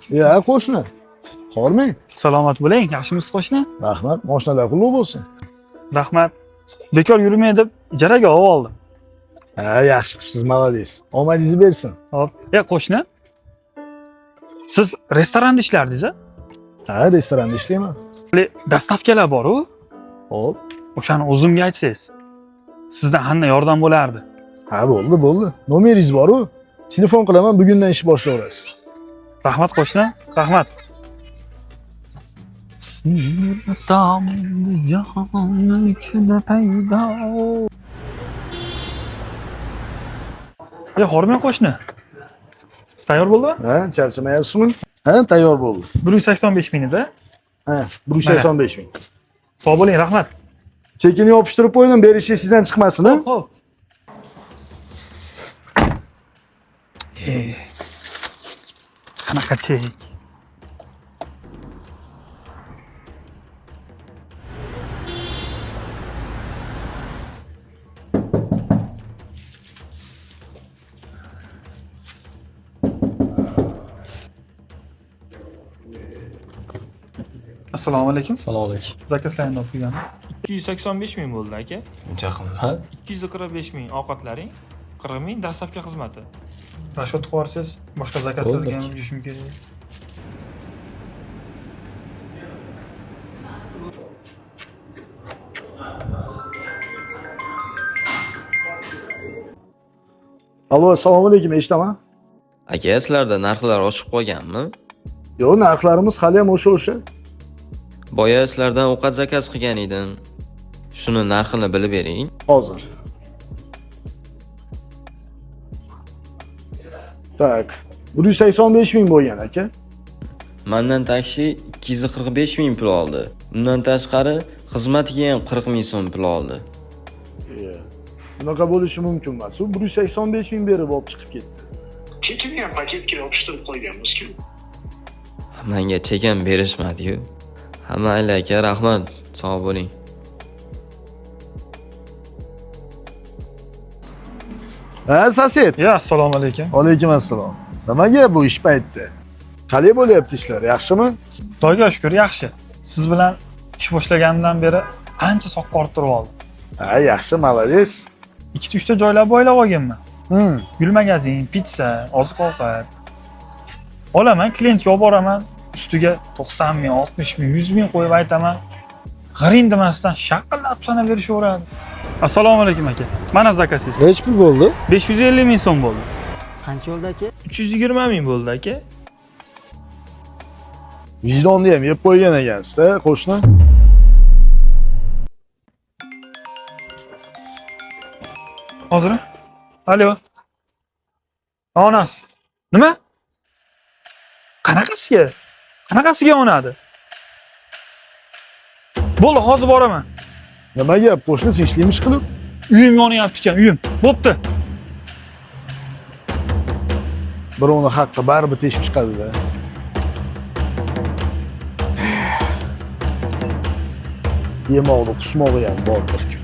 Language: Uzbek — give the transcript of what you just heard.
Ya qo'shni. Hormang. Salomat bo'ling, yaxshimisiz qo'shni? Rahmat, moshinalar qutlug' bo'lsin. Rahmat. Bekor yurmay deb ijaraga olib oldim. Ha, yaxshi qilibsiz, молодец. Omadingizni bersin. Hop. E qo'shni. Siz restoranda ishlardingiz a? Ha, restoranda ishlayman. Dastavkalar bor-u. Hop. O'shani o'zimga aytsangiz. Sizdan qanday yordam bo'lardi? Ha, bo'ldi, bo'ldi. Nomeringiz bor-u. Telefon qilaman, bugundan ish boshlayverasiz. Rahmat qo'shni, rahmat. E, hormang qo'shni. Tayyor bo'ldimi? Ha, charchamayapsizmi? Ha, tayyor bo'ldi. 185 ming edi. Ha, 185 ming. Sog' bo'ling, rahmat. Chekini yopishtirib qo'ydim, berishi sizdan chiqmasin, ha? Hop. E, qanaqa chek? Assalomu alaykum. Assalomu alaykum. Zakazlarni olib kelganim. 285 ming bo'ldi aka. Uncha qimmat. 245 ming ovqatlaring, 40 ming dastavka xizmati. Rashyot qilib yuborsangiz, boshqa zakazlarga Bo'ldi. ham ulgurishim kerak. Alo, assalomu alaykum, eshitaman. Aka, sizlarda narxlar oshib qolganmi? Yo'q, narxlarimiz hali ham o'sha-o'sha. Boya sizlardan ovqat zakaz qilgan edim. Shuni narxini bilib bering. Hozir. Tak, 185 ming bo'lgan aka. Mandan taksi 245 ming pul oldi. Undan tashqari xizmatiga ham 40 ming so'm pul oldi. Iya. Bunaqa bo'lishi mumkin emas. U 185 ming berib olib chiqib ketdi. Chekini ham paketga yopishtirib qo'yganmiz-ku. Menga chek ham berishmadi-yu. Ha, mayli aka, rahmat. Sog' bo'ling. Ha, sosed. Ya, assalomu alaykum. Alaykum assalom. Nimaga bu ish paytida? Qalay bo'lyapti ishlar? Yaxshimi? Xudoga shukur, yaxshi. Siz bilan ish boshlaganimdan beri ancha soqqa orttirib oldim. Ha, yaxshi, молодец. Ikkita uchta joylar boylab olganman. Hmm. Gul magazin, pitsa, oziq-ovqat. Olaman, klientga olib boraman, ustiga 90 ming, 60 ming, 100 ming qo'yib aytaman. G'iring demasdan shaqillab sanab berishaveradi. Assalomu alaykum aka. Mana zakasingiz. Nechi pul bo'ldi? 550 ming so'm bo'ldi. Qancha bo'ldi aka? 320 ming bo'ldi aka. Vijdonni ham yeb qo'ygan ekansiz-da, qo'shni. Hozir? Alo. Onasi. Nima? Qanaqasiga? Qanaqasiga onadi? Bo'ldi, hozir boraman. Nima gap, qo'shni tinchlikmi ish qilib? Uyim yonyapti ekan, uyim. Bo'pti. Birovni haqqi baribir teshib chiqadi-da. Yemoqni qusmog'i ham bor bir kun.